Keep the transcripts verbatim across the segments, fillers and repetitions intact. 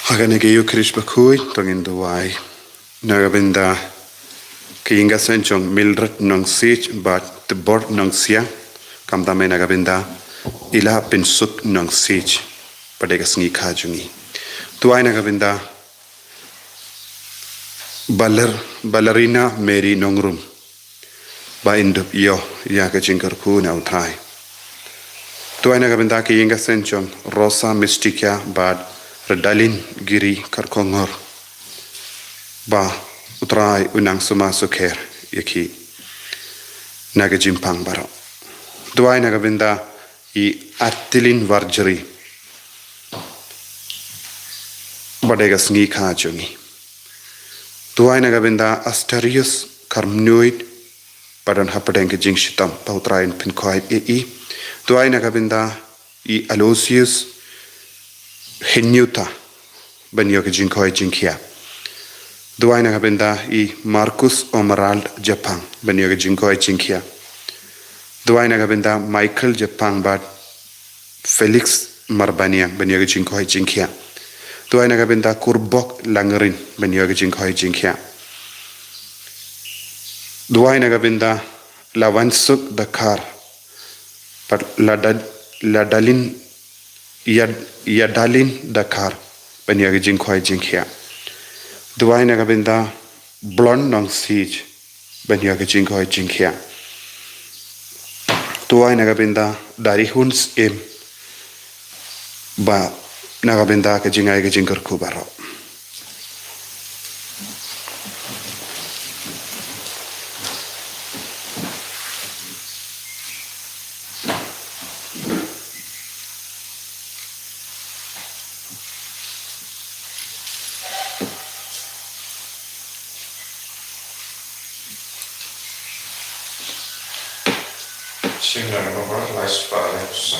Ha kane ka Ïukharist bakhuid to ngin duwai na ka bynta ka ïing ka sem jong Mildred Nongsiej bad Tibor Nongsiang, khamtam eh na ka bynta i Lahpynsuk Nongsiej, ba dei ka sngi kha jong ngi. Duwai na ka bynta Baler-, Ballerina Mary Nongrum, ba in dup ïoh ïa ka jingkyrkhu na U Trai. Duwai na ka bynta ka ïing ka sem jong Rosa Mystica bad Redalin Giri Kyrkongor, ba U Trai un nang sumar sukher ïa ki na ka jingpang baroh. Duwai na ka bynta i Atilin Warjri, ba dei ka sngi kha jong ngi. Duwai na ka bynta Asterius Karmnuid, ba don hapdeng ka jingshitom, ba U Trai un pynkoit ïa i. Duwai na ka bynta i Aloysius Henyuta, ban ïoh ka jingkoit jingkhiah. Duwai na ka bynta i Marcus Omerald Japang, ban ïoh ka jingkoit jingkhiah. Duwai na ka bynta Michael Japang bad Felix Marbaniang, ban ïoh ka jingkoit jingkhiah. Duwai na ka bynta Kurbok Langrin, ban ïoh ka jingkoit jingkhiah. Duwai na ka bynta Lawansuk Dakar bad Lada-, Ladalin Yad-, Yadalin Dakar, ban ïoh ka jingkoit jingkhiah. Duwai na ka bynta Blon Nongsiej, ban ïoh ka jingkoit jingkhiah. Duwai na ka bynta Darihun Syiem, ba na ka bynta ka jingai ka jingkyrkhu baroh. Sing na ka bynta Lais Ba Lais.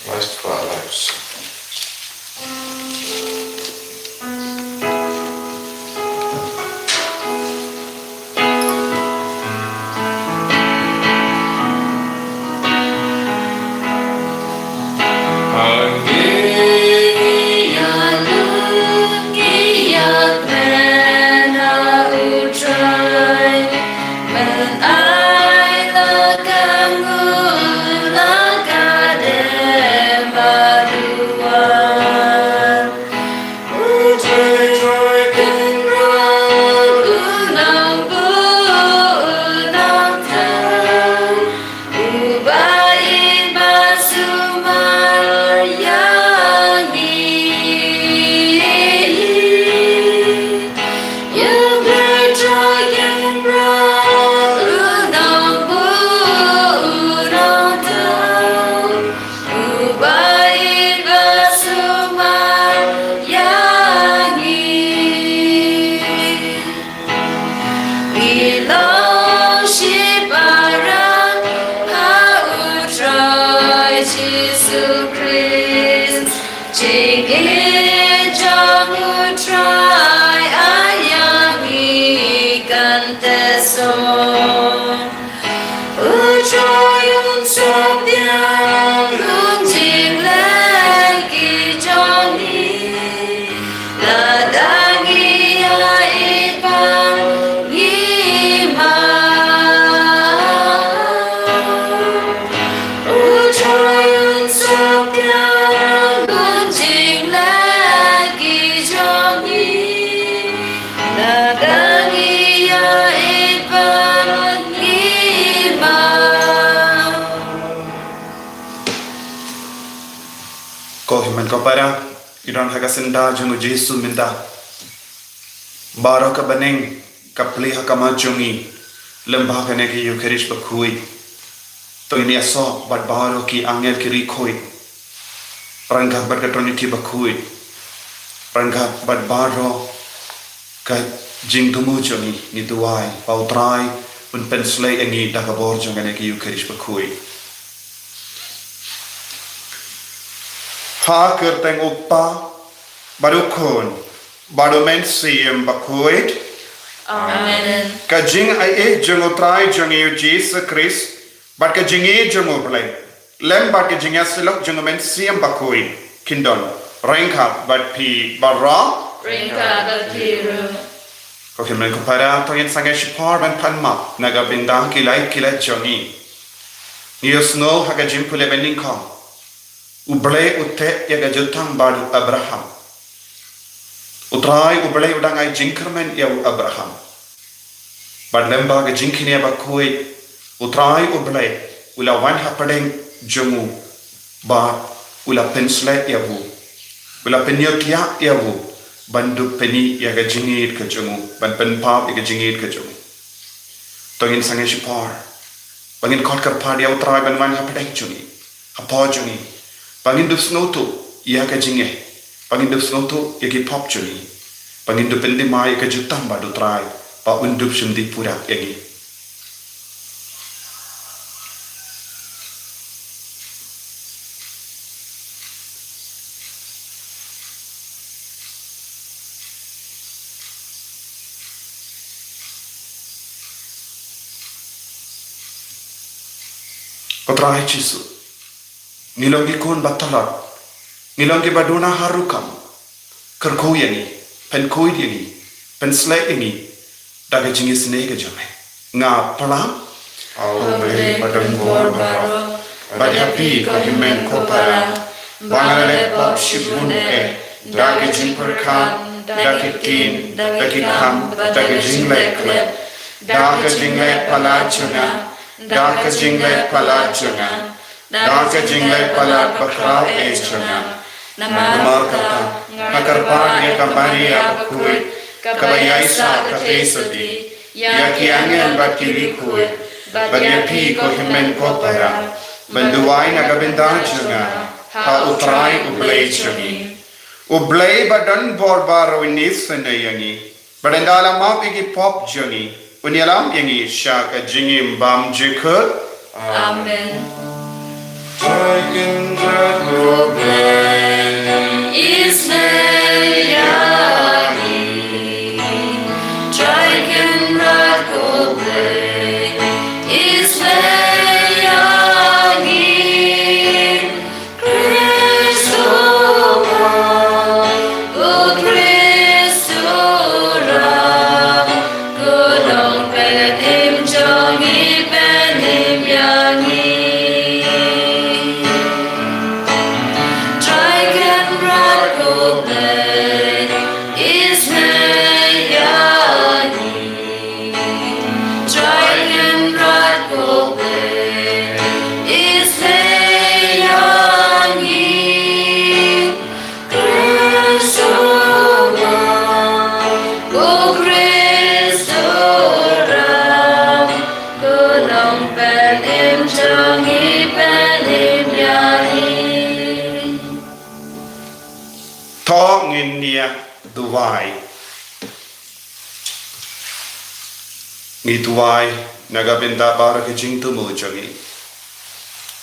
Lais Ba Lais. Ngi long shipara ha U Trai Jisu Khrist, jingïeit jong U Trai ïa ngi kan tyrkhong. U Trai un sop ïa u jingleh ki jong ngi, lada ngi ïa i ban ngi ma. U Trai un sop ïa u jingleh ki jong ngi, lada ngi ïa i ban ngi ma. Ko hynmen ko para, ngi don ha ka syndah jong U Jisu mynta. Baroh ka bneng ka plie ha khmat jong ngi, lem bad kane ka Ïukharist bakhuid. To ngin ïasoh bad baroh ki angel ki riewkhuid, ryngkat bad ka Trinity bakhuid, ryngkat bad baroh ka jingthmu jong ngi, ngi duwai ba U Trai un pynshlei ïa ngi da ka bor jong kane ka Ïukharist bakhuid. Ha ka kyrteng U Kpa, bad U Khun, bad U Mynsiem Bakhuid. Amen. Ka jingaiei jong U Trai jong ngi U Jisu Khrist, bad ka jingïeit jong U Blei, lem bad ka jingïasyllok jong u Mynsiem Bakhuid, kin don ryngkat bad phi baroh. Ryngkat bad phi ruh. Ko hynmen ko para, to ngin sangeh shipor ban pan map na ka bynta ki lait ki lait jong ngi. Ngi ïohsngew ha ka jingpule ba nyngkong, U Blei u teh ïa ka jutang bad u Abraham. U Trai U Blei u dang ai jingkyrmen ïa u Abraham. Bad lem bad ka jingkynnoh bakhuid, U Trai U Blei u la wan hapdeng jong u, bad u la pynsleh ïa u, u la pynïoh ïa u ban dup pyni ïa ka jingïeit ka jong u, ban pynpaw ïa ka jingïeit ka jong u. To ngin sangeh shipor, ba ngin khot kyrpad ïa U Trai ban wan hapdeng jong ngi, hapoh jong ngi, ba ngin dup sngewthuh ïa ka jingeh, ba ngin dup sngewthuh ïa ki pop jong ngi, ba ngin dup pynthymmai ïa ka jutang bad U Trai, ba un dup shim dih pura ïa ngi. Ko Trai Jisu, ngi long ki khun ba tlot, ngi long ki ba duna ha rukom. Kyrkhu ïa ngi, pynkhuid ïa ngi, pynsleh ïa ngi da ka jingisynei ka jong me. Nga pyrshang, A U Blei ba don bor baroh, bad ïa phi ko hynmen ko para, ba nga la leh pop shibun eh, da ka jingpyrkhat, da ka ktien, da ka kam, da ka jingleh khlem, da ka jingleh palat jong nga, da ka jingleh palat jong nga, da ka jingleh palat bakhraw eh jong nga. Namar kata, nga kyrpad ïa ka Maria bakhuid, kaba ïaisah ka Trai Jisu, ïa ki angel bad ki riewkhuid, bad ïa phi ko hynmen ko para, ban duwai na ka bynta jong nga ha U Trai U Blei jong ngi. U Blei ba don bor baroh un isynei ïa ngi, bad un ïalam ïa ki pop jong ngi, un ïalam ïa ngi sha ka jingim bymjukut. Amen. Trai Kynrad U Blei, isynei ïa ngi. Trai Kynrad U Blei, isynei ïa ngi. Khrist u wan, ko Khrist u wan, ko nongpynim jong ngi, pynim ïa ngi. Trai Kynrad U Blei, isynei ïa ngi. Trai Kynrad U Blei, isynei ïa ngi. Khrist u wan, ko Khrist u wan, ko nongpynim jong ngi, pynim ïa ngi. To ngin ïa duwai. Ngi duwai na ka bynta baroh ki jingthmu jong ngi.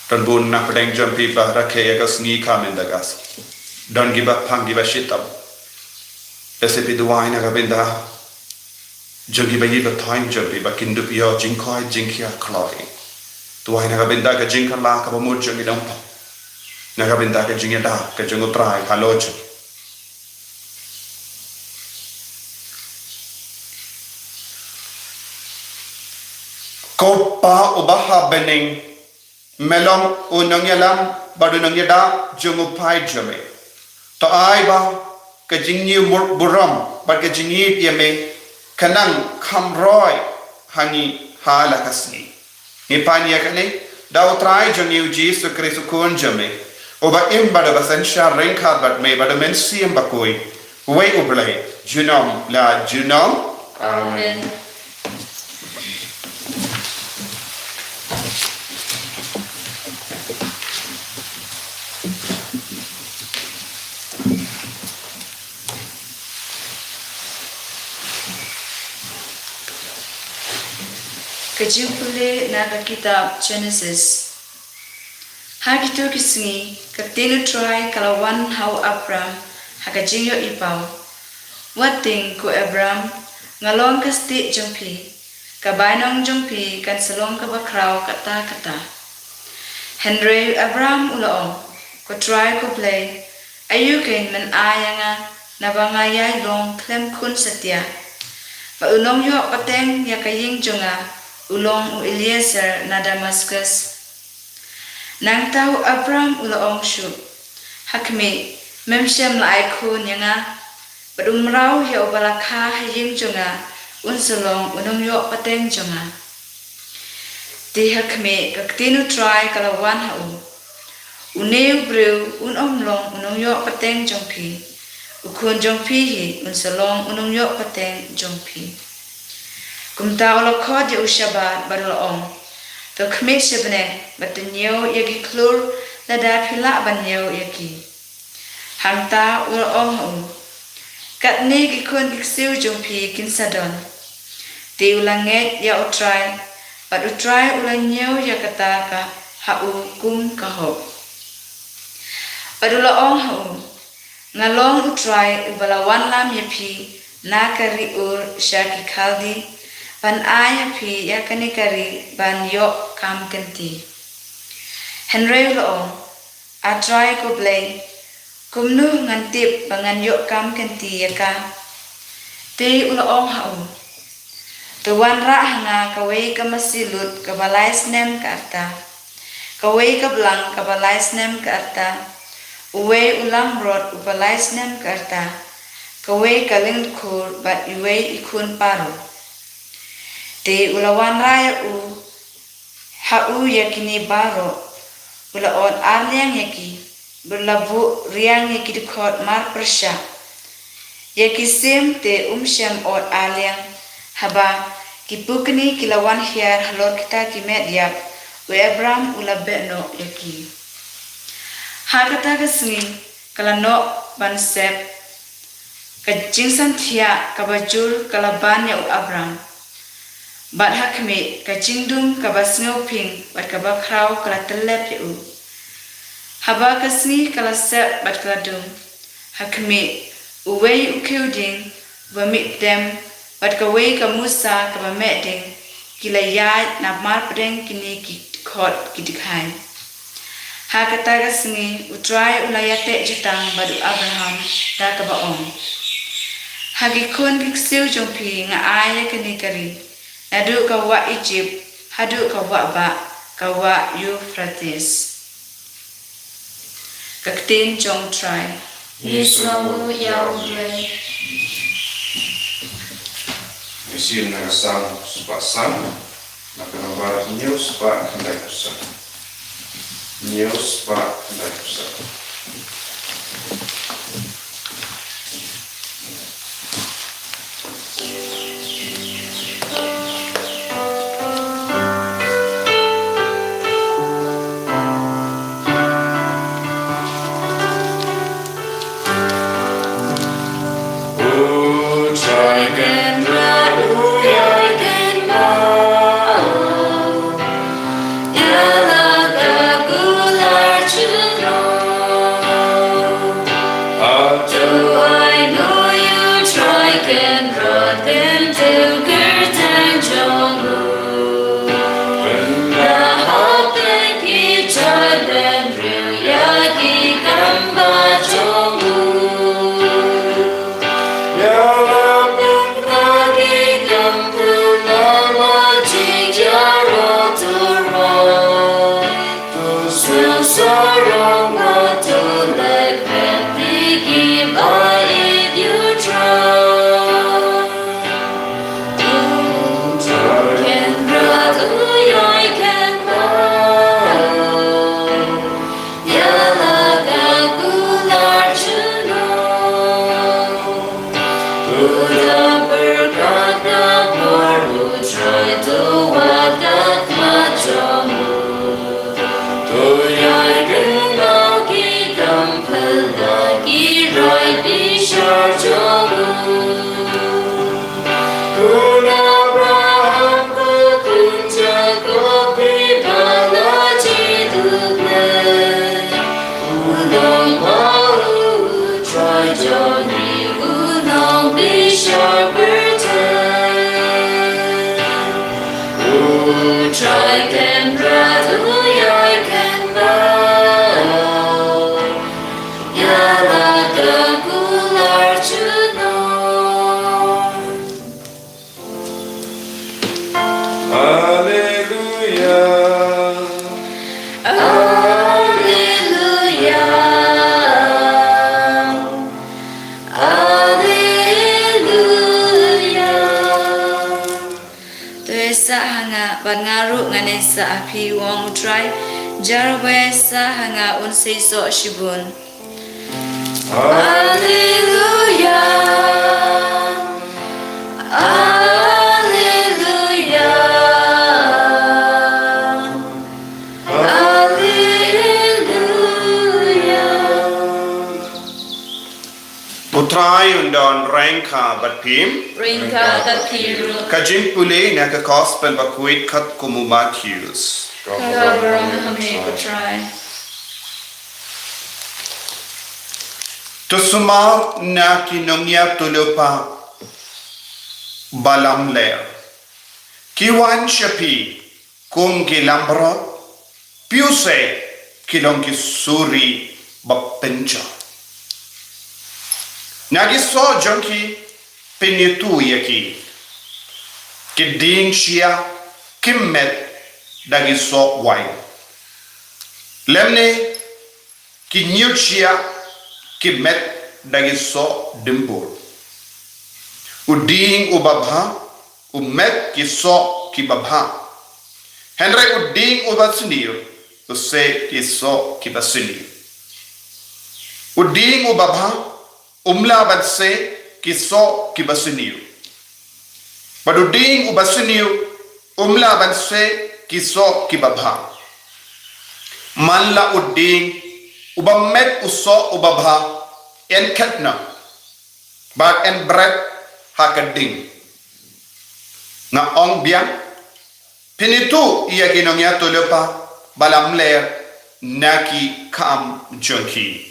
Don bun na pdeng jong phi ba rakhe ïa ka sngi ka mynta ka sngi. Don kiba pang kiba shitom. Te sa phi duwai na ka bynta jong kiba ïeit ba thoiñ jong phi ba kin dup ïoh jingkoit jingkhiah khlaiñ. Duwai na ka bynta ka jingkylla kaba mut jong ngi dang pang. Na ka bynta ka jingïada ka jong U Trai halor jong ngi. Ko Pa uba ha bneng, me long u nongïalam bad u nongïada jong u paid jong me. To ai ba ka jingïeit bur-, burom bad ka jingïeit ïa me kan nang kham roi ha ngi ha la ka sngi. Ngi pan ïa kane da U Trai jong ngi U Jisu Khrist U Khun jong me, uba im bad uba synshar ryngkat bad me bad U Mynsiem Bakhuid, uwei U Blei, junom la junom. Amen. Ka jingpule na ka kitab Genesis. Ha kito ki sngi, ka ktien U Trai ka la wan ha u Abram ha ka jingïohipaw. Wat tieng ko Abram, nga long ka stieh jong phi, ka bainong jong phi kan sa long kaba khraw katta katta. Hynrei u Abram u la ong, Ko Trai ko Blei, aïu kein men ai ïa nga, naba nga ïai long khlem khun satia? Bad u nongïoh pateng ïa ka ïing jong nga u long u Eliezer na Damaskus. Nangta u Abram u la ong shuh, Ha khmih, mem shym la ai khun ïa nga, bad u mraw ïa uba la kha ha ïing jong nga un sa long u nongïoh pateng jong nga. Te ha khmih, ka ktien u Trai ka la wan ha u, Une u briew un ym long u nongïoh pateng jong phi, u khun jong phi hi un sa long u nongïoh pateng jong phi. Kumta u la khot ïa u shabar bad u la ong, To khmih sha bneng bad to ñiew ïa ki khlur lada phi lah ban ñiew ïa ki. Hangta u la ong ha u, Katne ki khun ki ksiew jong phi kin sa don. Te u la ngeit ïa u Trai, bad u Trai u la ñiew ïa kata ka ha u kum ka hok. Bad u la ong ha u, Nga long u Trai uba la wanlam ïa phi na ka ri Ur sha ki Khaldi, ban ai ha phi ïa kane ka ri ban ïoh kam kynti. Hynrei u la ong, A Trai ko Blei, kumno ngan tip ba ngan ïoh kam kynti ïa ka? Te u la ong ha u, To wanrah ha nga kawei ka masi lut kaba lai snem ka rta, kawei ka blang kaba lai snem ka rta, uwei u langbrot uba lai snem ka rta, kawei ka lyngdkhur bad iwei i khun paro. Te u la wanrah ïa u ha u ïa kine baroh, u la ot ar liang ïa ki, bad u la buh riang ïa ki dkhot mar pyrshah. Ïa ki sim te um shym ot ar liang, haba ki pukni ki la wan hiar halor kita ki met ïap, u Abram u la beh noh ïa ki. Ha kata ka sngi ka la noh ban sep, ka jingsan thiah kaba jur ka la ban ïa u Abram. Bad ha khmih, ka jingdum kaba sngewphieng bad kaba khraw ka la tyllep ïa u. Haba ka sngi ka la sep bad ka la dum, ha khmih, uwei u khiew dieng uba mih tem bad kawei ka musa kaba meh dieng ki la ïaid na mar pdeng kine ki dkhot ki dkhai. Ha kata ka sngi u Trai u la ïateh jutang bad u Abraham da kaba ong, Ha ki khun ki ksiew jong phi nga ai ïa kane ka ri, naduh ka wah Ijipt haduh ka wah bah, ka wah Euphrates. Ka ktien jong u Trai. Ngi sngewbha ïa u Blei. Ngi sien na ka Salm spah san, na ka nombar hynñiew spah khyndaiphew san. Hynñiew spah khyndaiphew san. Sa ha phi u ong u Trai, jar wei sa ha nga un sei soh shibun. Alleluia. Alleluia. Alleluia. U Trai un don ryngkat bad phi. Ryngkat bad phi ruh. Ka jingpule na ka Gospel bakhuid katkum u Mathaios. Ka burom ha me ko Trai. To sumar na ki nongïathuhlypa ba lamler. Ki wan sha phi kum ki langbrot, phi u sei ki long ki suri ba pynjot. Na ki soh jong ki pynithuh ïa ki. Ki dieng shyiap, ki met da ki soh waiñ. Lymne ki ñiut shyiap, ki met da ki soh dimbur. U dieng uba bha u met ki soh kiba bha. Hynrei u dieng uba sniew u sei ki soh kiba sniew. U dieng uba bha um lah ban sei ki soh kiba sniew. Bad u dieng uba sniew um lah ban sei ki soh kiba bha. Man la u dieng uba met u soh uba bha yn khet noh bad yn bret ha ka ding. Nga ong biang, pynithuh ïa ki nongïathuhlypa ba lamler na ki kam jong ki.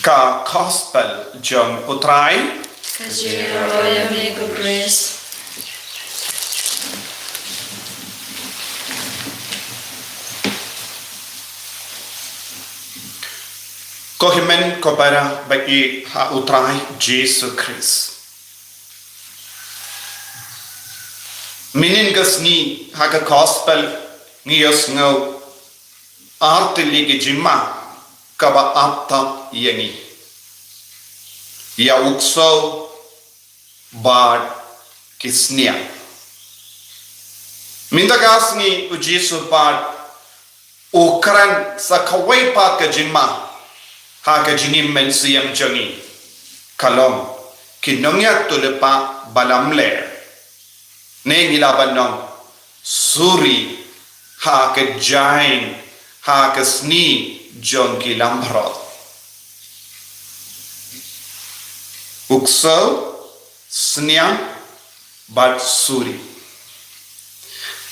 Ka Gospel jong u Trai. Ka jingïaroh ïa me ko Khrist. Ko hynmen ko para ba ïeit ha u Trai Jisu Khrist. Mynhynnin ka sngi ha ka Gospel ngi ïohsngew ar tylli ki jingma kaba ap tap ïa ngi. Ïa u ksew bad ki sniang. Mynta ka sngi u Jisu pat u kren sa kawei pat ka jingma ha ka jingim mynsiem jong ngi. Ka long ki nongïathuhlypa ba lamler. Ne ngi lah ban ong suri ha ka jaiñ ha ka sngi jong ki langbrot. U ksew, sniang bad suri.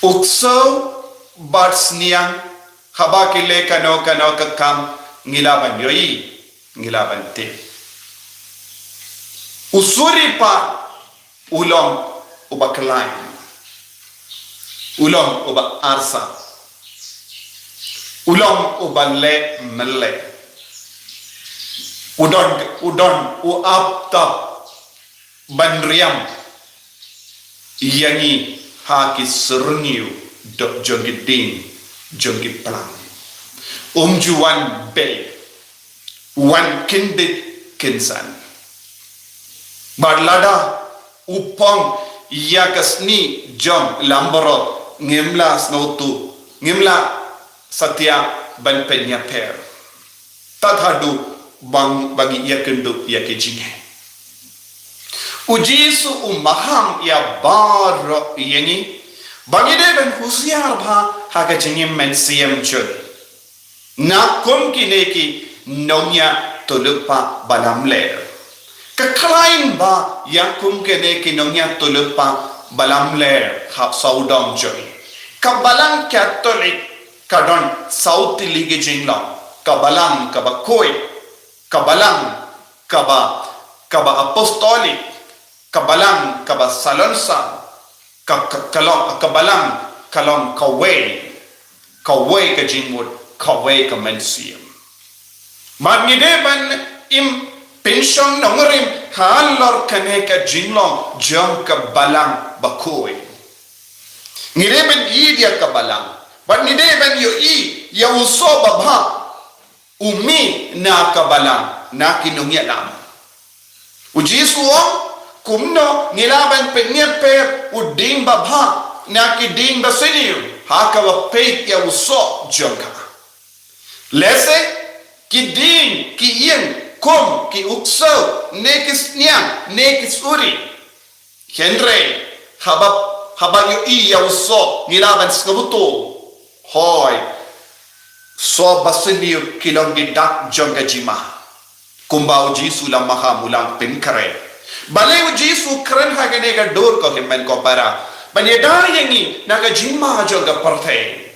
U ksew bad sniang haba ki leh kano kano ka kam ngi lah ban ïohi, ngi lah ban tip. U suri pat u long uba khlaiñ. U long uba arsap. U long uba leh mynleh. U don, u don, u ap tap ban riam ïa ngi ha ki syrngiew jong ki dieng jong ki plang. Um ju wan beit, wan kyndit kynsan. Bad lada u phong ïa ka sngi jong langbrot ngim lah sngewthuh, ngim lah satia ban pynïapher. Tad haduh ba ngi ïakynduh ïa ki jingeh. U Jisu u maham ïa baroh ïa ngi ba ngi dei ban husiar bha ha ka jingim mynsiem jong ngi. Na kum kine ki nongïathuhlypa ba lamler. Ka khlaiñ ba ïa kum kine ki nongïathuhlypa ba lamler hap sawdong jong ngi. Ka Balang Katholik ka don saw tylli ki jinglong. Ka Balang kaba khuid, ka Balang kaba, kaba Apostolik, ka Balang kaba salonsar, ka, ka, ka long, ka Balang ka long kawei, kawei ka jingmut, kawei ka mynsiem. Bad ngi dei ban im pynshong nongrim halor kane ka jinglong jong ka Balang bakhuid. Ngi dei ban ïeit ïa ka Balang. Bad ngi dei ban ïohi ïa u soh babha u mih na ka Balang, na ki nongïalam. U Jisu u ong, kumno ngi lah ban pynïap per u dieng babha na ki dieng basniew ha kaba peit ïa u soh jong ka? Lehse ki dieng ki ïeng kum ki uksew ne ki sniang ne ki suri. Hynrei haba, haba ïohi ïa u soh ngi lah ban sngewthuh. Hooid, soh basniew ki long ki dak jong ka jingma. Kumba u Jisu u la maham, u la pynkhreh. Balei u Jisu u kren ha kane ka dur, ko hynmen ko para? Ban ïada ïa ngi na ka jingma jong ka pyrthei.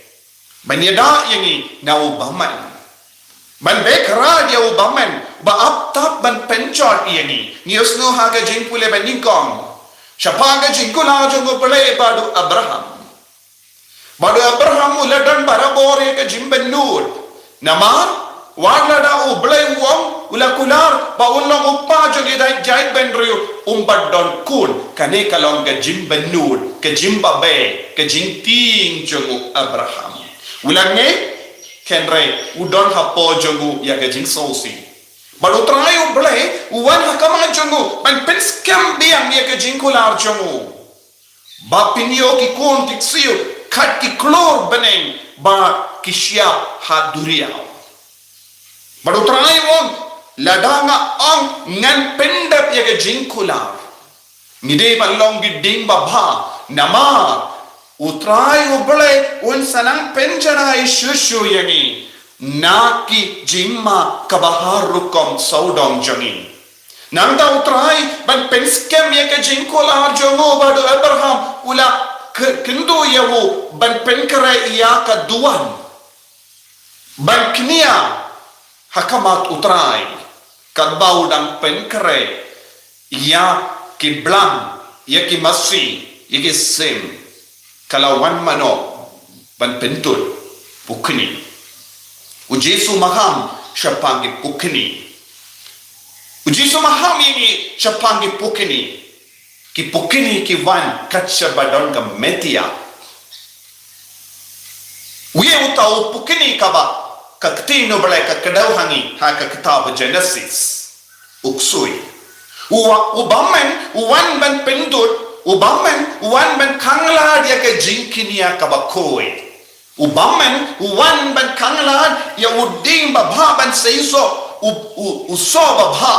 Ban ïada ïa ngi na u bymman. Ban beh kyrpad ïa u bymman ba ap tap ban pynjot ïa ngi. Ngi ïohsngew ha ka jingpule ba nyngkong shaphang ka jingkular jong u Blei bad u Abraham. Bad u Abraham u la don barabor ïa ka jingbynd nud. Namar wat lada u Blei u ong, u la kular ba un long u kpa jong ki jait bynriew, um pat don khun. Kane ka long ka jingbynd nud, ka jingbabe, ka jingtieng jong u Abraham. U la ngeit, hynrei u don hapoh jong u ïa ka jingsngewsih. Bad u Trai u Blei u wan ha khmat jong u ban pynskhem biang ïa ka jingkular jong u. Ba phin ïoh ki khun ki ksiew kat ki klur bneng ba ki shyiap ha duriaw. Bad u Trai u ong, lada nga ong ngan pyndep ïa ka jingkular, ngi dei ban long ki dieng babha. Namar u Trai u Blei un sa nang pynjanai shuh shuh ïa ngi na ki jingma kaba har rukom sawdong jong ngi. Nangta u Trai ban pynskhem ïa ka jingkular jong u bad u Abraham u la kyntu ïa u ban pynkhreh ïa ka duwan ban kñia ha khmat u Trai, katba u dang pynkhreh ïa ki blang, ïa ki masi, ïa ki sim. Ka la wan mano ban pyntud? Pukni. U Jisu u maham shaphang ki pukni. U Jisu u maham ïa ngi shaphang ki pukni. Ki pukni ki wan kat shaba don ka met ïap. Uei uta u pukni kaba ka ktien u Blei ka kdew ha ngi ha ka kitab Genesis? U ksuid. U, u bymman u wan ban pyntud, u bymman u wan ban khanglad ïa ka jingkñia kaba khuid. U bymman u wan ban khanglad ïa u dieng babha ban seisoh, u, u, u soh babha.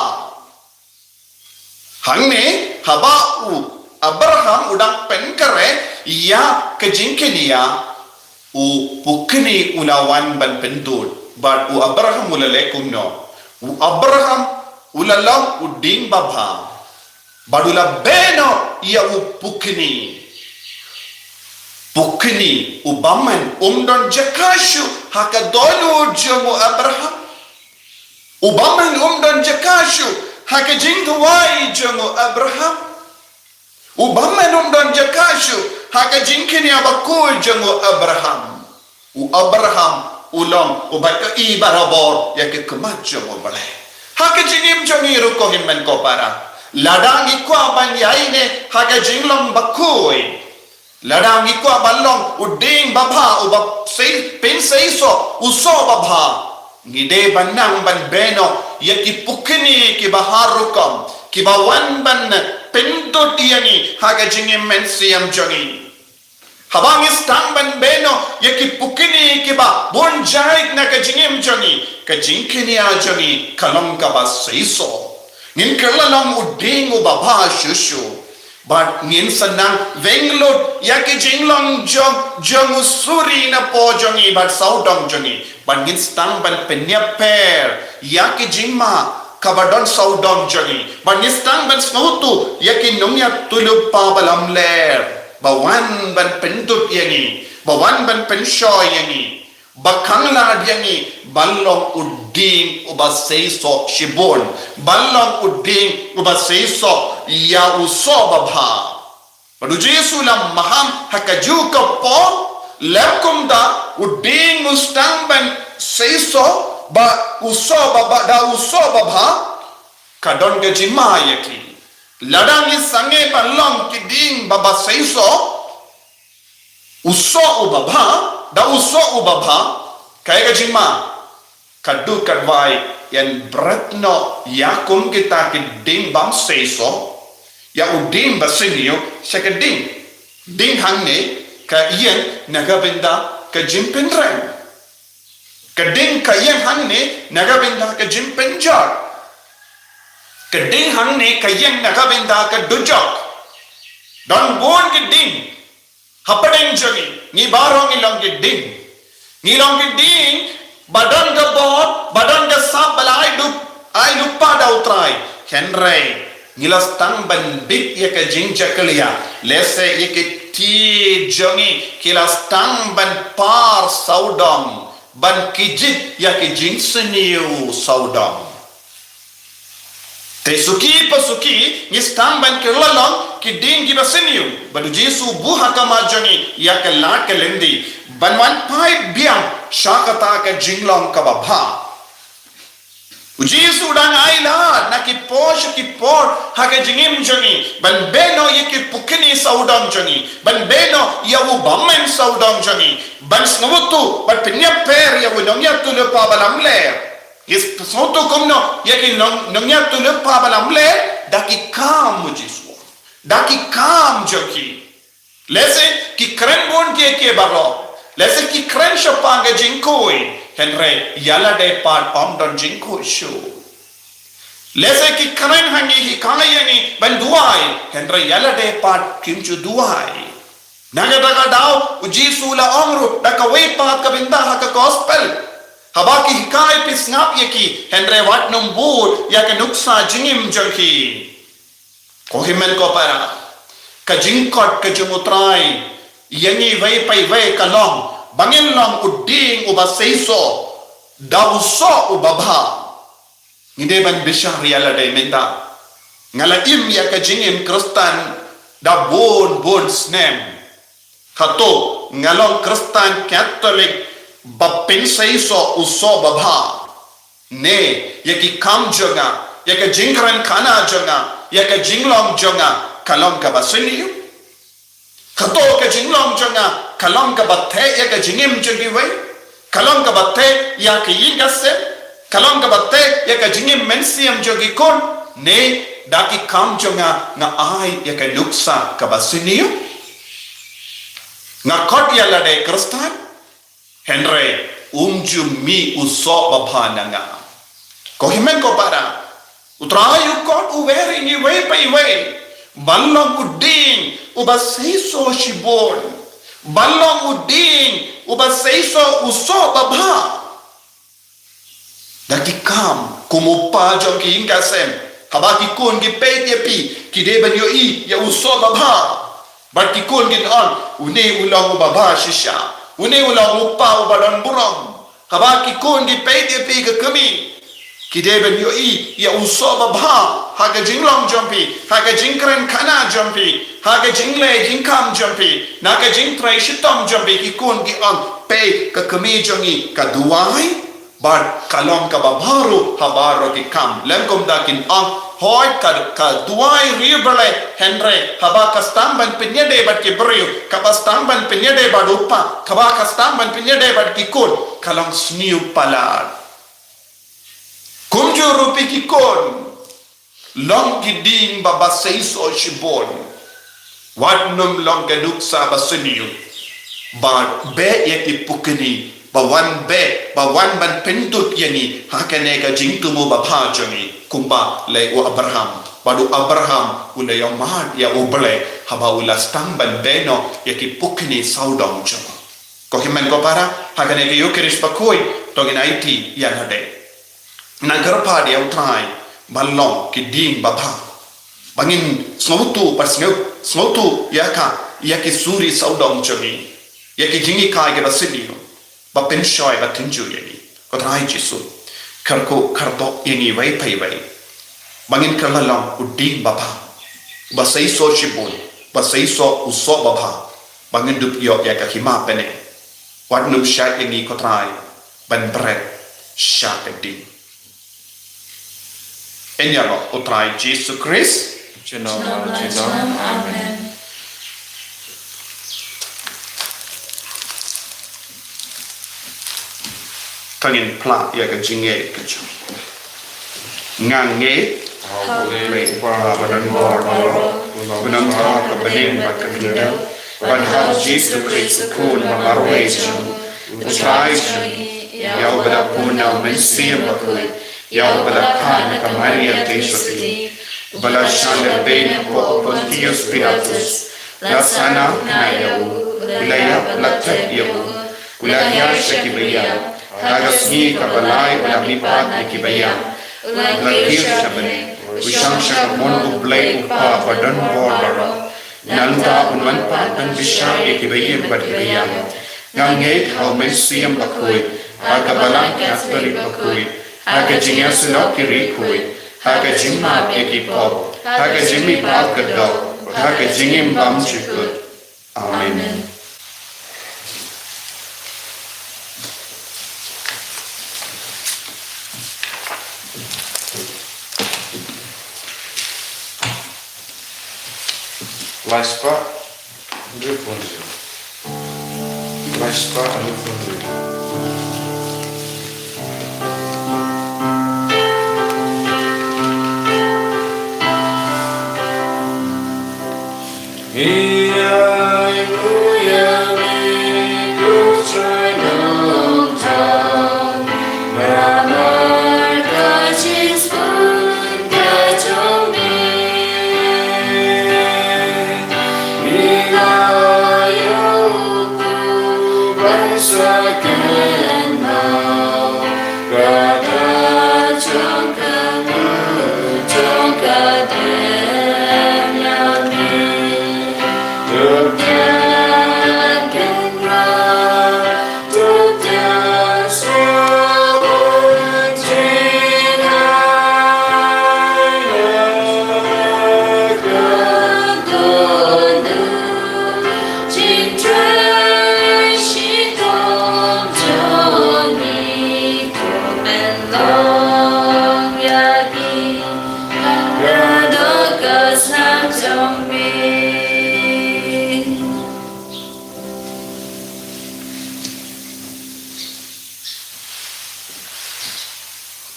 Hangne haba u Abraham u dang pynkhreh ïa ka jingkñia, u pukni u la wan ban pyntud. Bad u Abraham u la leh kumno? U Abraham u la long u dieng babha. Bad u la beh noh ïa u pukni. Pukni u bymman um don jaka shuh ha ka dohnud jong u Abraham. U bymman um don jaka shuh ha ka jingduwai jong u Abraham. U bymman um don jaka shuh ha ka jingkñia bakhuid jong u Abraham. U Abraham u long uba ïohi barabor ïa ka khmat jong u Blei. Ha ka jingim jong ngi ruh ko hynmen ko para, lada ngi kwah ban ïaineh ha ka jinglong bakhuid, lada ngi kwah ban long u dieng babha uba sei, pynseisoh u soh babha, ngi dei ban nang ban beh noh ïa ki pukni kiba har rukom kiba wan ban pyntud ïa ngi ha ka jingim mynsiem jong ngi. Haba ngi sdang ban beh noh ïa ki pukni kiba bun jait na ka jingim jong ngi, ka jingkñia jong ngi ka long kaba seisoh. Ngin kylla long u dieng uba bha shuh shuh. Bad ngin sa nang weng lut ïa ki jinglong jong, jong u suri napoh jong ngi bad sawdong jong ngi. Bad ngin sdang ban pynïap per ïa ki jingma kaba don sawdong jong ngi. Bad ngin sdang ban sngewthuh ïa ki nongïathuhlypa ba lamler ba wan ban pyntud ïa ngi, ba wan ban pynshoi ïa ngi, ba khanglad ïa ngi ban long u dieng uba seisoh shibun, ban long u dieng uba seisoh ïa u soh babha. Bad u Jisu u la maham ha kajuh ka por, lem kumta u dieng u sdang ban seisoh, bad u soh babha, da u soh babha ka don ka jingma ïa ki. Lada ngi sangeh ban long ki dieng ba, ba seisoh, u soh u babha, da u soh u babha, kaei ka jingma? Ka duk ka dwai Ïan bret noh ïa kum kita ki dieng bym seisoh, ïa u dieng ba sniew sha ka dieng. Dieng hangne ka ïeng na ka bynta ka jingpynrem. Ka dieng ka ïeng hangne na ka bynta ka jingpynjot. Ka dieng hangne ka ïeng na ka bynta ka dujok. Don bun ki dieng hapdeng jong ngi, ngi baroh ngi long ki dieng. Ngi long ki dieng ba don ka bor, ba don ka sap ba la ai dup, ai lypa da U Trai. Hynrei ngi la sdang ban bit ïa ka jingjakhlia. Lehse ïa ki kti jong ngi ki la sdang ban par sawdong, ban kjit ïa ki jingsniew sawdong. Te suki pa suki ngi sdang ban kylla long ki dieng kiba sniew, bad U Jisu u buh ha khmat jong ngi ïa ka lad ka lynti ban wan phai biang sha kata ka jinglong kaba bha. U Jisu u dang ai lad na ki por sha ki por ha ka jingim jong ngi, ban beh noh ïa ki pukni sawdong jong ngi, ban beh noh ïa u bymmen sawdong jong ngi, ban sngewthuh, ban pynïap pher ïa u nongïathuhlypa ba lamler. Ngi sngewthuh kumno ïa ki nong, nongïathuhlypa ba lamler? Da ki kam, U Jisu. Da ki kam jong ki. Lehse ki kren bun kiei kiei baroh. Lehse ki kren shaphang ka jingkhuid. Hynrei ïa lade pat ym don jingkhuid shuh. Lehse ki kren ha ngi, hikai ïa ngi ban duwai. Hynrei ïa lade pat kim ju duwai. Na kata ka daw U Jisu u la ong ruh da kawei pat ka bynta ha ka gospel. Haba ki hikai, phi sngap ïa ki, hynrei wat nym bud ïa ka nuksa jingim jong ki. Ko hynmen ko para, ka jingkhot ka jong U Trai ïa ngi iwei pa iwei ka long ba ngin long u dieng uba seisoh da u soh uba bha. Ngi dei ban bishar ïa lade mynta. Nga la im ïa ka jingim Khristan da bun bun snem. Hato nga long Khristan Katholik ba pynseisoh u soh ba bha? Ne ïa ki kam jong nga, ïa ka jingkren khana jong nga, ïa ka jinglong jong nga ka long kaba sniew? Hato ka jinglong jong nga ka long kaba theh ïa ka jingim jong kiwei? Ka long kaba theh ïa ka ïing ka sem? Ka long kaba theh ïa ka jingim mynsiem jong ki khun? Ne da ki kam jong nga nga ai ïa ka nuksa kaba sniew? Nga khot ïa lade Khristan, hynrei um ju mih u soh ba bha na nga. Ko hynmen ko para, U Trai u khot u wer ïa ngi iwei pa iwei ban long u dieng uba seisoh shibun, ban long u dieng uba seisoh u soh ba bha. Da ki kam, kum u kpa jong ki ïing ka sem, haba ki khun ki peit ïa phi, ki dei ban ïohi ïa u soh ba bha. Bad ki khun kin ong, une u long uba bha shisha, une u long u kpa uba don burom. Haba ki khun ki peit ïa phi ka kmie, ki dei ban ïohi ïa u soh ba bha ha ka jinglong jong phi, ha ka jingkren khana jong phi, ha ka jingleh jingkham jong phi, na ka jingtrei shitom jong phi. Ki khun ki ong, peit ka kmie jong ngi ka duwai, bad ka long kaba bha ruh ha baroh ki kam. Lym kumta kin ong, hooid ka, ka duwai riewblei, hynrei haba ka sdang ban pynïadei bad ki briew, kaba sdang ban pynïadei bad u kpa, kaba ka sdang ban pynïadei bad ki khun, ka long sniew palat. Kumjuh ruh phi ki khun, long ki dieng ba, ba seisoh shibun. Wat nym long ka nuksa ba sniew, ba beh ïa ki pukni, ba wan beh, ba wan ban pynthut ïa ngi ha kane ka jingthmu ba bha jong ngi, kumba leh u Abraham. Bad u Abraham u la ïohmad ïa U Blei haba u la sdang ban beh noh ïa ki pukni sawdong jong u. Ko hynmen ko para, ha kane ka Ïukharist bakhuid, to ngin aiti ïa lade. Nang kyrpad ïa U Trai ban long ki dieng ba bha, ba ngin sngewthuh, ba sngew, sngewthuh ïa ka, ïa ki suri sawdong jong ngi, ïa ki jinghikai kiba sniew, ba pynshoi ba tynjuh ïa ngi. Ko Trai Jisu, kyrkhu kyrdoh ïa ngi iwei pa iwei, ba ngin kylla long u dieng ba bha, ba seisoh shibun, ba seisoh u soh ba bha, ba ngin dup ïoh ïa ka hima bneng. Wat nym shah ïa ngi ko Trai ban bret sha ka dieng. Ïa la U Trai Jisu Khrist. Junom, junom. Amen. To ngin phla ïa ka jingngeit ka jong ngi. Nga ngeit ha U Blei Kpa ba don bor baroh, U Nongthoh ka bneng bad ka khyndew, bad ha U Jisu Khrist U Khun ba marwei jong U Trai jong ngi, ïa uba la pun na U Mynsiem Bakhuid, ïa uba la kha na ka Maria Theisotti, uba la shah lehbeiñ hapoh u Pontius Pilatus, la sahnarphna ïa u, u la ïap, la thep ïa u, u la hiar sha kiba ïap, ha ka sngi kaba lai u la mihpat na kiba ïap, u la kiew sha bneng, u shong sha ka mon U Blei U Kpa ba don bor baroh. Nangta un wan pat ban bishar ïa kiba im bad kiba ïap. Nga ngeit ha U Mynsiem Bakhuid, ha ka Balang Katholik bakhuid, ha ka jingïasyllok ki riewkhuid, ha ka jingmap ïa ki pop, ha ka jingmihpat ka doh, ha ka jingim bymjukut. Amen. Laispah hynriewphew hynriew. Laispah hynriewphew hynriew.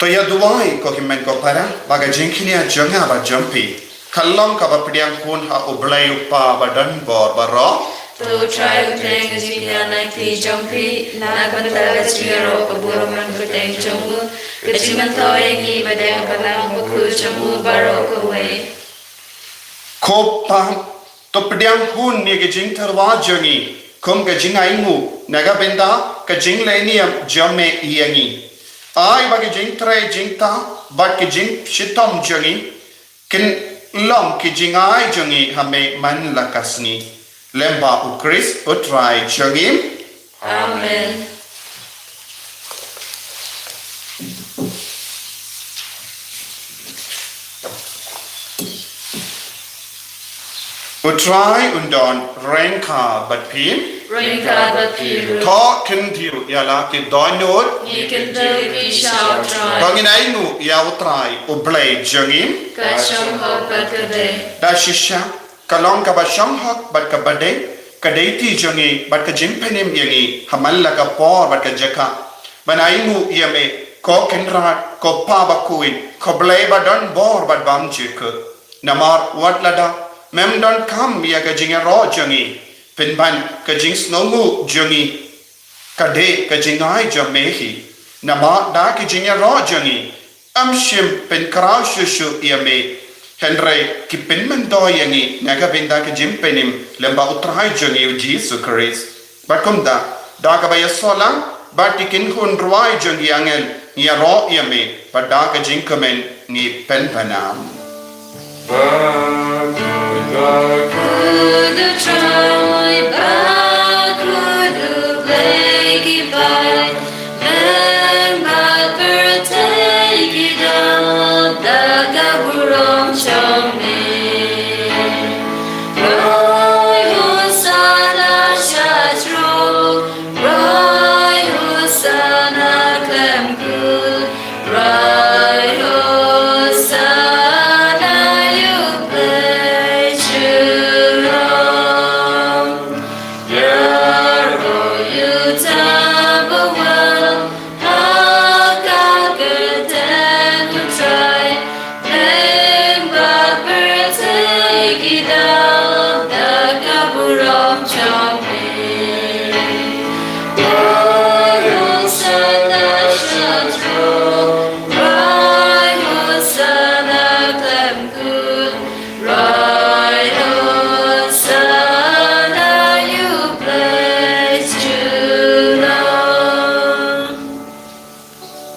To ïa duwai ko hynmen ko para, ba ka jingkñia jong nga bad jong phi ka long kaba pdiang khun ha U Blei U Kpa ba don bor baroh. To U Trai un pdiang ka jingkñia na ka kti jong phi, na ka bynta ka jingïaroh ka burom bad ka kyrteng jong u, ka jingmyntoi ïa ngi bad ïa ka Balang Bakhuid jong u baroh kawei. Ko Pa, to pdiang khun ïa ka jingtyrwa jong ngi kum ka jingainguh na ka bynta ka jinglehniam jong me ïa ngi. Ai ba ka jingtrei jingtah bad ka jingshitom jong ngi kin long ki jingai jong ngi ha me man la ka sngi. Lem bad U Khrist U Trai jong ngi. Amen. U Trai un don ryngkat bad phi. Ryngkat bad phi ruh. To khyndiat ïa la ki dohnud. Ngi khyndiat ïa phi sha U Trai. To ngin ainguh ïa U Trai U Blei jong ngi. Ka shong hok bad ka dei. Da shisha, ka long kaba shong hok bad kaba dei ka dei kti jong ngi bad ka jingpynim ïa ngi ha man la ka por bad ka jaka, ban ainguh ïa me, ko Kynrad, ko Pa Bakhuid, ko Blei ba don bor bad bymjukut. Namar wat lada mem donkam ïa ka jingïaroh jong ngi, pynban ka jingsngewnguh jong ngi ka dei ka jingai jong me hi. Namar da ka jingïaroh jong ngi, ym shym pynkhraw shuh shuh ïa me, hynrei ki pynmyntoi ïa ngi na ka bynta ka jingpynim lem bad U Trai jong ngi U Jisu Khrist. Bad kumta, da kaba ïasoh lang bad ki kynhun rwai jong ki angel, ngi ïaroh ïa me, bad da ka jingkmen ngi pynpaw.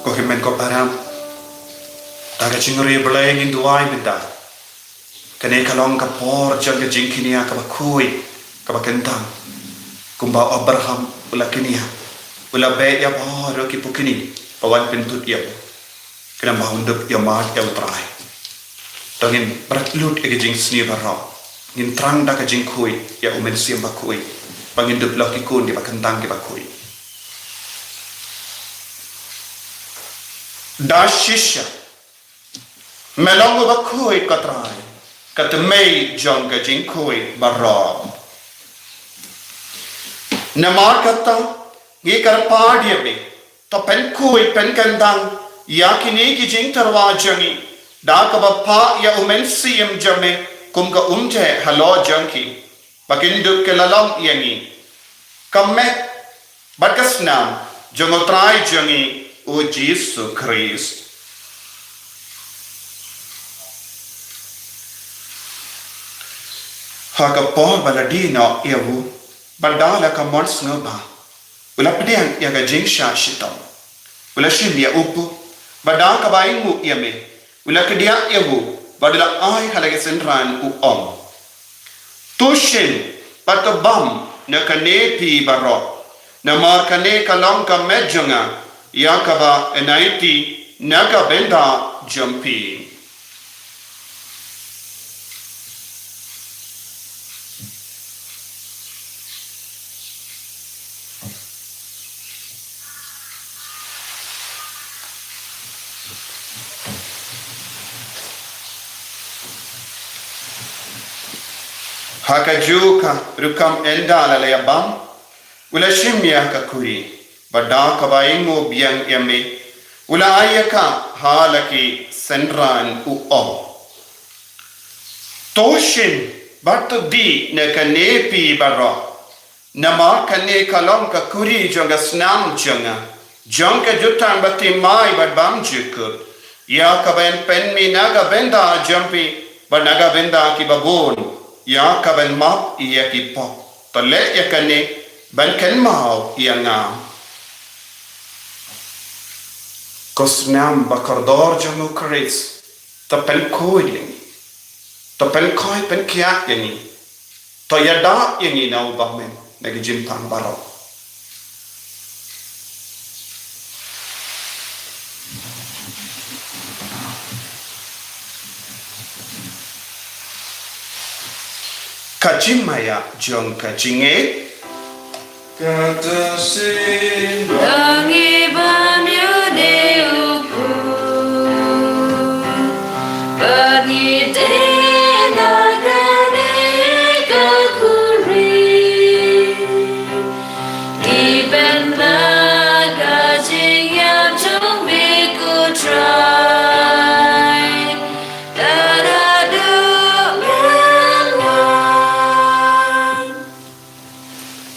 Ko hynmen ko para, da ka jingïarap Blei ngin duwai mynta. Kane ka long ka por jong ka jingkñia kaba khuid, kaba kyntang. Kumba u Abraham u la kñia, u la beh ïa baroh ki pukni ba wan pynthut ïa u, khnang ba un dup ïa mad ïa U Trai. To ngin bret lut ïa ka jingsniew baroh, ngin thrang da ka jingkhuid ïa U Mynsiem Bakhuid, ba ngin dup long ki khun kiba kyntang kiba khuid. Da shisha, me long uba khuid ko Trai, ka tmei jong ka jingkhuid baroh. Namar kata, ngi kyrpad ïa me, to pynkhuid pynkyntang ïa kine ki jingtyrwa jong ngi, da kaba phah ïa U Mynsiem jong me kum ka umtheh halor jong ki, ba kin dup ki la long ïa ngi ka met bad ka snam jong U Trai jong ngi, U Jisu Khrist. Ha ka por ba la die noh ïa u, bad da la ka mon sngewbha, u la pdiang ïa ka jingshah shitom, u la shim ïa u pud, bad da kaba ainguh ïa me, u la kdiah ïa u, bad u la ai ha la ki synran, u ong: To shim bad to bam na kane phi baroh, namar kane ka long ka met jong nga ïa kaba yn aiti na ka bynta jong phi. Ha kajuh ka rukom, ynda la ïa bam, u la shim ïa ka khuri, bad da kaba ainguh biang ïa me, u la ai ïa ka ha la ki synran, u ong: To shim bad to die na kane phi baroh, namar kane ka long ka khuri jong ka snam jong nga, jong ka jutang bathymmai bad bymjukut, ïa kaba yn pynmih na ka bynta jong phi bad na ka bynta kiba bun, ïa kaba yn map ïa ki pop. To leh ïa kane ban kynmaw ïa nga. Ko snam bakordor jong U Khrist, to pynkhuid ïa ngi, to pynkhuid pynkhiah ïa ngi, to ïada ïa ngi na u bymman na ki jingpang baroh. Ka jingmaïa jong ka jingngeit. Kata sien. Ngi bam ïa une u pud, bad ngi die na kane ka khuri. Ngi pynbna ka jingïap jong me, ko Trai, lada duh men wan.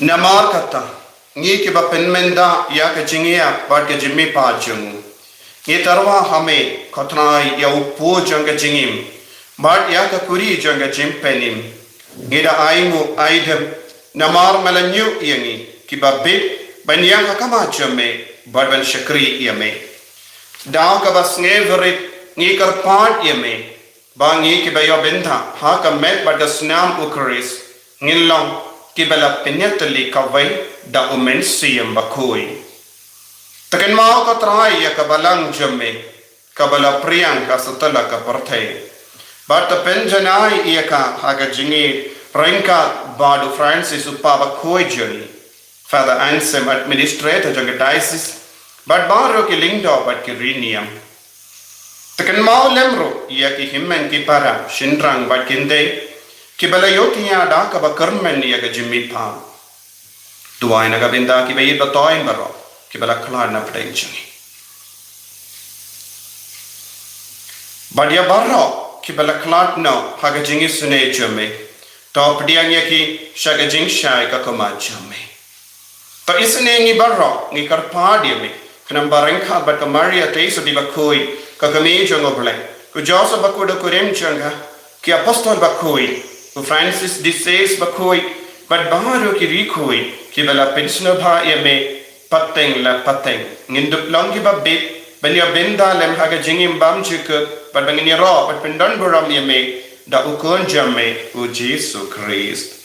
Namar kata, ngi kiba pynmynda ïa ka jingïap bad ka jingmihpat jong u, ngi tyrwa ha me, ko Trai, ïa u pud jong ka jingim bad ïa ka khuri jong ka jingpynim. Ngi da ainguh aidem namar me la ñiuh ïa ngi kiba bit ban ïeng ha khmat jong me bad ban shakri ïa me. Da kaba sngewrit ngi kyrpad ïa me, ba ngi kiba ïoh bynta ha ka met bad ka snam U Khrist ngin long kiba la pynïatylli kawei da U Mynsiem Bakhuid. To kynmaw, ko Trai, ïa ka balang jong me kaba la phriang ha satlak ka pyrthei, bad to pynjanai ïa ka ha ka jingïeit ryngkat bad u Francis, u Papa bakhuid jong ngi, Father Anselm, administrator jong ka diocese, bad baroh ki lyngdoh bad ki riewniam. To kynmaw lem ruh ïa ki hynmen ki para, shynrang bad khyndai, kiba la ïohthiah da kaba kyrmen ïa ka jingmihpat. Duwai na ka bynta kiba ïeit ba thoiñ baroh kiba la khlad na pdeng jong ngi, bad ïa baroh kiba la khlad noh ha ka jingisynei jong me, To pdiang ïa ki sha ka jingshai ka khmat jong me. To isynei ngi baroh ngi kyrpad ïa me, khnang ba ryngkat bad ka Maria Theisotti bakhuid, ka kmie jong U Blei, u Joseph bakhuid u kurim jong ka, ki apostol bakhuid, u Francis de Sales bakhuid, bad baroh ki riewkhuid kiba la pynsngewbha ïa me pateng la pateng, ngin dup long kiba bit ban ïa bynta lem ha ka jingim bymjukut, bad ba ngin ïaroh bad pyndon burom ïa me da u Khun jong me, u Jisu Khrist.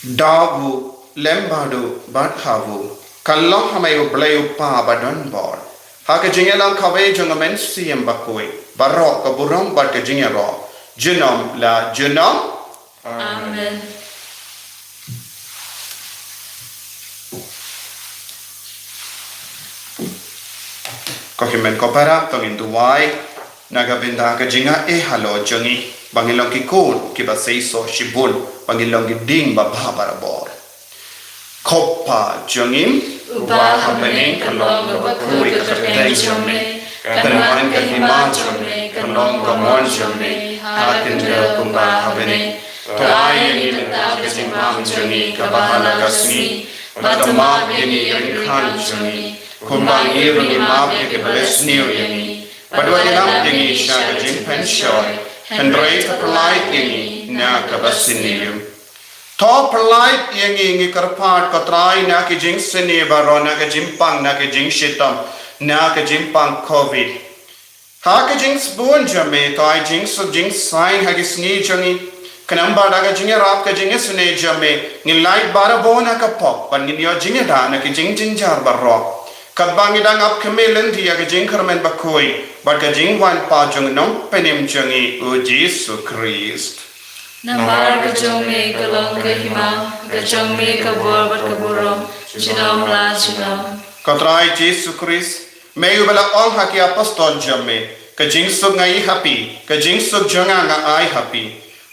Da u lem bad u bad ha u, kan long ha me U Blei U Kpa badonbor, ha ka jingïalang kawei jong U Mynsiem Bakhuid, baroh ka burom bad ka jingïaroh junom la junom. Amen. Ko hynmen ko para, to ngin duwai na ka bynta ka jingaiei halor jong ngi, ba ngin long ki khun kiba seisoh shibun, ba ngin long ki dieng babha barabor. Ko Kpa jong ngi uba ha bneng, kan long kaba khuid ka kyrteng jong me, kan wan ka hima jong me, kan long ka mon jong me ha ka khyndew kumba ha bneng. To ai ïa ngi mynta ka jingbam jong ngi kaba ha la ka sngi, bad to map ïa ngi ki ryngkat jong ngi, kumba ngi ruh ngi map ïa kiba leh sniew ïa ngi. Bad wat ïalam ïa ngi sha ka jingpynshoi, hynrei to pyllait ïa ngi na kaba sniew. To pyllait ïa ngi, ngi kyrpad ko Trai, na ki jingsniew baroh, na ka jingpang, na ka jingshitom, na ka jingpang Covid. Ha ka jingsbun jong me, to ai jingsuk jingsaiñ ha ki sngi jong ngi, khnang ba da ka jingïarap ka jingisynei jong me, ngin lait barabor na ka pop, bad ngin ïoh jingïada na ki jingjynjar baroh. Katba ngi dang ap khmih lynti ïa ka jingkyrmen bakhuid bad ka jingwan pat jong u Nongpynim jong ngi, u Jisu Khrist. Namar ka jong me ka long ka hima, ka jong me ka bor bad ka burom, junom la junom. Ko Trai Jisu Khrist, me uba la ong ha ki apostol jong me, ka jingsuk nga ai ha phi, ka jingsuk jong nga nga ai ha phi.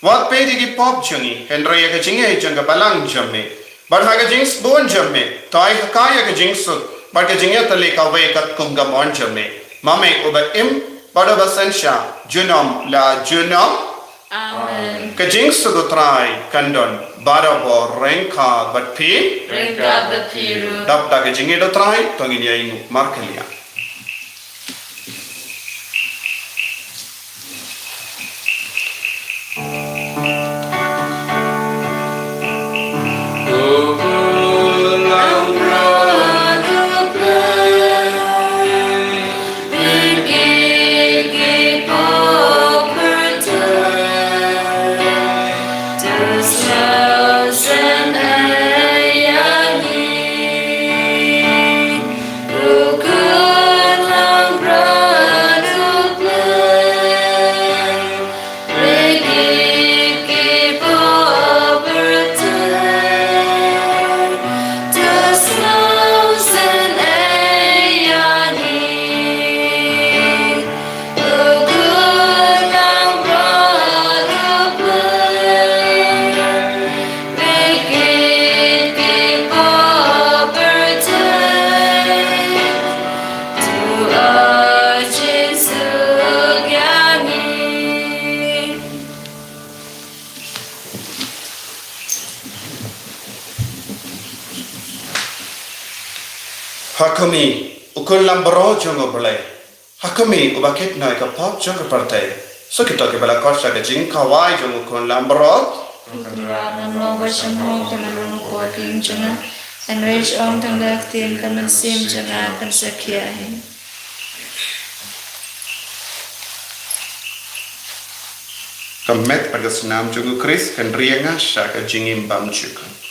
Wat peit ïa ki pop jong ngi, hynrei ïa ka jingaiei jong ka balang jong me. Bad ha ka jingsbun jong me, to ai ha ka ïa ka jingsuk bad ka jingïatylli kawei katkum ka mon jong me, ma me uba im bad uba synshar junom la junom. Amen. Ka jingsuk u Trai kan don barabor ryngkat bad phi. Ryngkat bad phi ruh. Dap da ka jingïeit u Trai, to ngin ïa ïnguh markylliang. Ha khmih, u khun lambaroh jong U Blei. Ha khmih, uba kit noh ïa ka pop jong ka pyrthei. Sa kito kiba la khot sha ka jingkhawai jong u khun lambaroh. Ko Kynrad, ngan long ba shemphang ka nalung ko king jong nga. Hynrei ong tang da ka ktien, ka mynsiem jong nga kan sa khia hi. Ka met bad ka snam jong u Khrist kan ri ïa nga sha ka jingim bymjukut.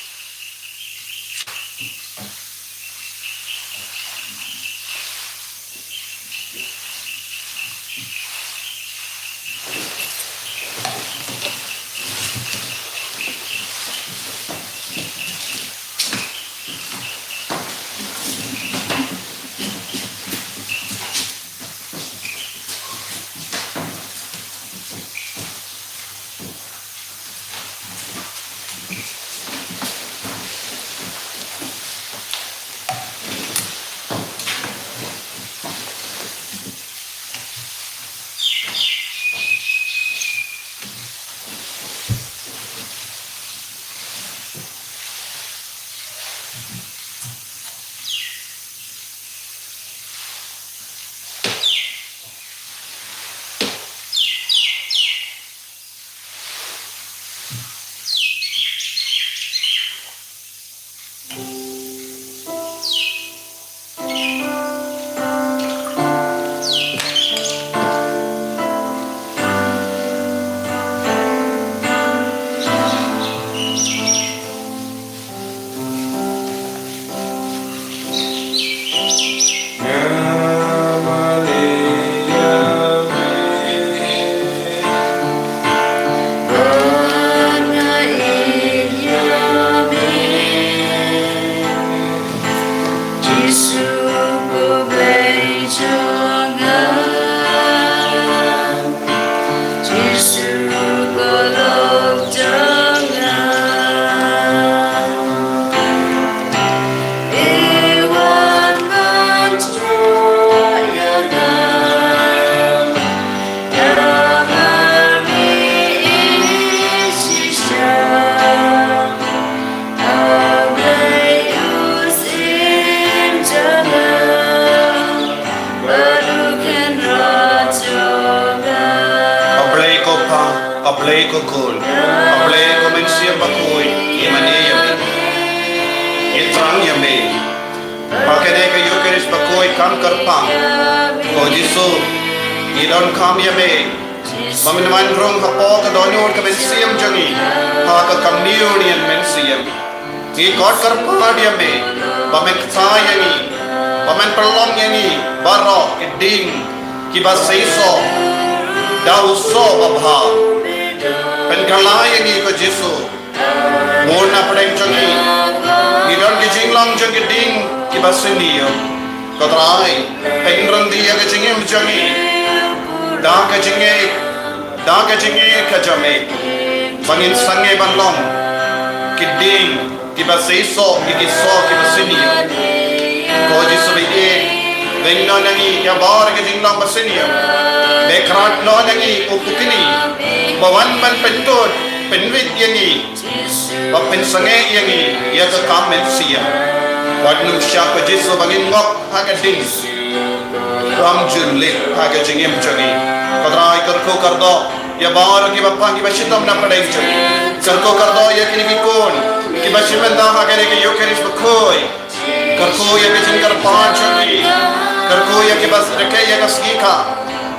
Blei ko Khun, Blei ko Mynsiem Bakhuid, ngi mane ïa me. Ngi thrang ïa me. Ha kane ka Ïukharist bakhuid kam kyrpang, ko Jisu, ngi donkam ïa me ba men wan rung hapoh ka dohnud ka mynsiem jong ngi ha ka communion mynsiem. Ngi khot kyrpad ïa me ba men kta ïa ngi, ba men pynlong ïa ngi baroh ki dieng kiba seisoh da u soh babha. Pynkylla ïa ngi ko Jisu. Bun na pdeng jong ngi ngi don ki jinglong jong ki dieng kiba sniew. Ko Trai, pynryndi ïa ka jingim jong ngi da ka jingngeit, da ka jingngeit ka jong me, ba ngin sangeh ban long ki dieng kiba seisoh ïa ki soh kiba sniew. Ko Jisu baieit, weng noh na ngi ïa baroh ki jinglong ba sniew. Beh krat noh na ngi u pukni ba wan ban pyntud pynwit ïa ngi, ba pynsangeh ïa ngi ïa ka kam mynsiem. Wat nym shah ko Jisu ba ngin ngop ha ka dieng ram jun leit ha ka jingim jong ngi. Ko Trai, kyrkhu kyrdoh ïa baroh kiba pang kiba shitom na pdeng jong ngi. Kyrkhu kyrdoh ïa kine ki khun kiba shim bynta ha kane ka Ïukharist bakhuid. Kyrkhu ïa ka jingkyrpad jong ngi. Kyrkhu ïa kiba rakhe ïa ka sngi kha.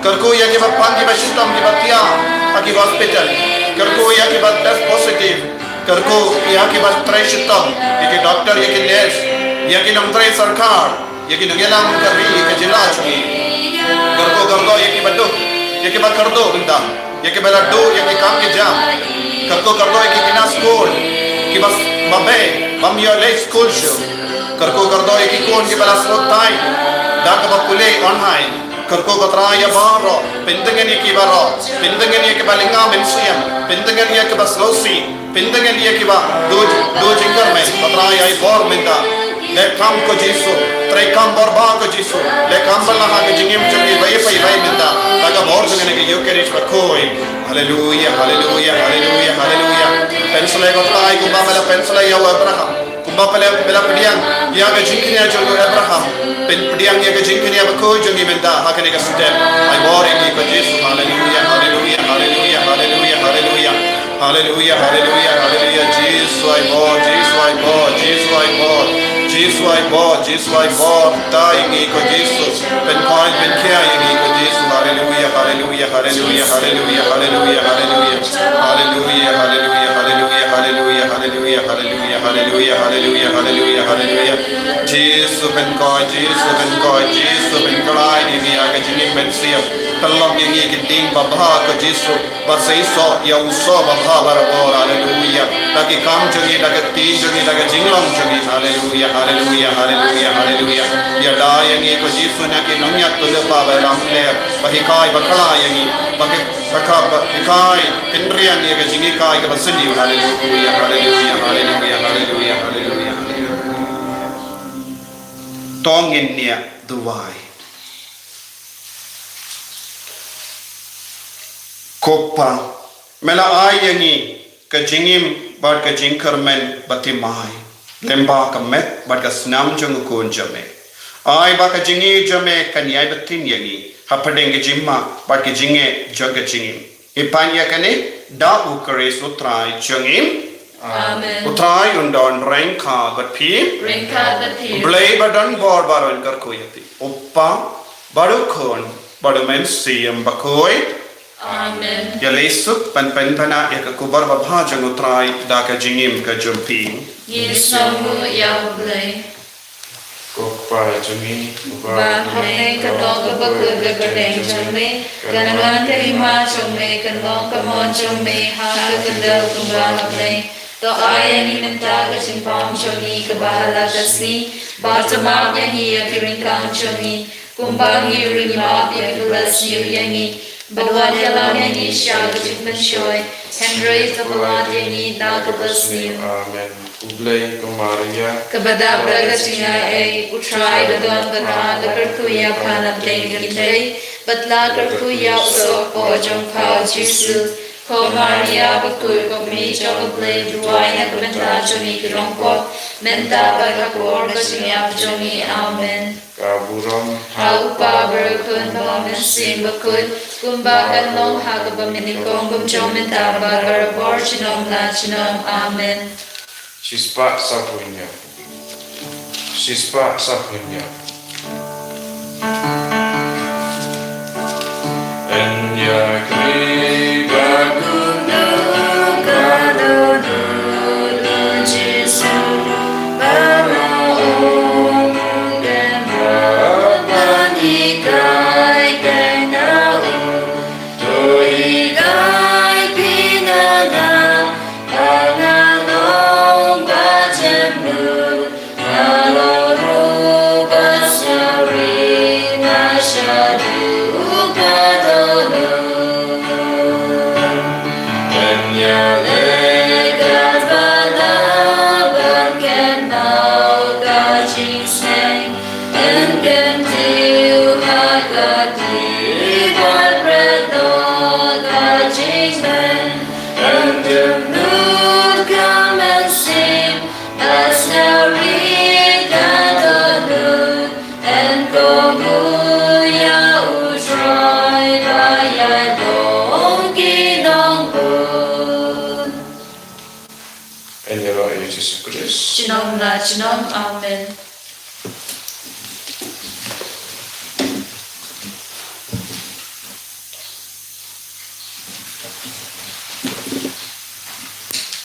Kyrkhu ïa kiba pang kiba shitom kiba thiah ha ki hospital. Kyrkhu ïa kiba test positive. Kyrkhu ïa kiba trei shitom, ïa ki doktor, ïa ki nurse, ïa ki nongtrei sorkar, ïa ki nongïalam ka ri ka jylla jong ngi. Kyrkhu kyrdoh ïa kiba duk, ïa kiba kyrduh bynta, ïa kiba la duh ïa ki kam ki jam. Kyrkhu kyrdoh ïa ki khynnah skul kiba s-, ba beh bym ïoh leit skul shuh. Kyrkhu kyrdoh ïa ki khun kiba la sngewtai da kaba pule online. Kyrkhu ko Trai ïa baroh, pyntngen ïa ki baroh, pyntngen ïa kiba lynga mynsiem, pyntngen ïa kiba sngewsih, pyntngen ïa kiba duh, duh jingkyrmen, ko Trai ai bor mynta. Leh kam ko Jisu, trei kam bor ba ko Jisu, leh kam ba la ha ka jingim jong ngi ba ïa phi ba ïa mynta, da ka bor jong kane ka Ïukharist bakhuid. Haleluia, haleluia, haleluia, haleluia. Pynshlei ko Trai kumba me la pynshlei ïa u Abraham. Kumba pele, pele pdiang ïa ka jingkñia jong u Abraham. Pyn-, pdiang ïa ka jingkñia bakhuid jong ngi mynta ha kane ka step. Ai bor ïa ngi ko Jisu. Haleluia, haleluia, haleluia, haleluia, haleluia. Haleluia, haleluia, haleluia. Jisu ai bor, Jisu ai bor, Jisu ai bor. Jisu ai bor, Jisu ai bor. Kta ïa ngi ko Jisu. Pynkheiñ pynkhia ïa ngi ko Jisu. Haleluia, haleluia, haleluia, haleluia, haleluia, haleluia. Haleluia, haleluia, haleluia, haleluia, haleluia, haleluia, haleluia, haleluia, haleluia. Jisu pynkoit, Jisu pynkoit, Jisu pynkylla ïa ngi ha ka jingim mynsiem. Pynlong ïa ngi ki dieng babha ko Jisu. Ba seisoh ïa u soh babha barabor. Haleluia. Da ki kam jong ngi, da ka ktien jong ngi, da ka jinglong jong ngi. Haleluia, haleluia, haleluia, haleluia. Ïada ïa ngi ko Jisu na ki nongñiat tu leh ba ba lam leh. Ba hikai ba kylla ïa ngi. Ba ki Ka, ka, ka, ka, pynriang ïa ka jinghikai kaba sniew. Haleluia, haleluia, haleluia, haleluia, haleluia, haleluia. To ngin ïa duwai. Ko Pa, me la ai ïa ngi ka jingim bad ka jingkyrmen bathymmai. Lyngba ka met bad ka snam jong u Khun jong me. Ai ba ka jingïeit jong me kan ïai bthin ïa ngi hapdeng ka jingma bad ka jingeh jong ka jingim. Ngi pan ïa kane da u Khrist u Trai jong ngi. Amen. U Trai un don ryngkat bad phi. Ryngkat bad phi. Blei ba don bor baroh un kyrkhu ïa phi. U Kpa bad u Khun bad u Mynsiem Bakhuid. Amen. Ïaleh suk ban pynbna ïa ka khubor babha jong u Trai da ka jingim ka jong phi. Ngin sngewnguh ïa u Blei. Ko Kpa jong ngi, uba ha bneng, ka long kaba kut ka kyrteng jong me, kan wan ka hima jong me, kan long ka mon jong me ha ka khyndew kumba ha bneng. To ai ïa ngi mynta ka jingbam jong ngi kaba ha la ka sngi, bad to map ïa ngi ïa ki ryngkang jong ngi, kumba ngi ruh ngi map ïa kiba la sniew ïa ngi. Bad wat ïalam ïa ngi sha ka jingpynshoi, hynrei to pynlait ïa ngi na kaba sniew. Amen. U Blei, ko Maria, kaba dap da ka jingaiei, U Trai u don bad pha, to kyrkhu ïa pha napdeng ki kynthei, bad la kyrkhu ïa u soh kpoh jong pha, U Jisu. Ko Maria bakhuid, ko Kmie jong U Blei, duwai na ka bynta jong ngi ki rongkot, mynta bad ha ka por ka jingïap jong ngi. Amen. Ka burom ha U Kpa bad ha U Khun bad ha U Mynsiem Bakhuid, kumba kan long ha kaba mynnyngkong, kumjuh mynta bad barabor, junom la junom. Amen. Shispah saphew hynñiew. Shispah saphew hynñiew. Yn ïa kri ba kumno ka dohnud U Jisu, ba la ong u kynrad ban hikai kein na u. To hikai phi na nga, ba ngan long bajylliew, nga long ruh ba sngewrit, nga shah duh ka dohnud. Yn ïaleh katba lah ban kynmaw ka jingsneng, yn kyntiew ha ka kti bad bret noh ka jingmane, yn jemnud ka mynsiem, ba sngewrit ka dohnud, yn kohnguh ïa U Trai, ba ïa long ki nongput. Yn ïaroh ïa U Jisu Khrist. Junom la junom. Amen.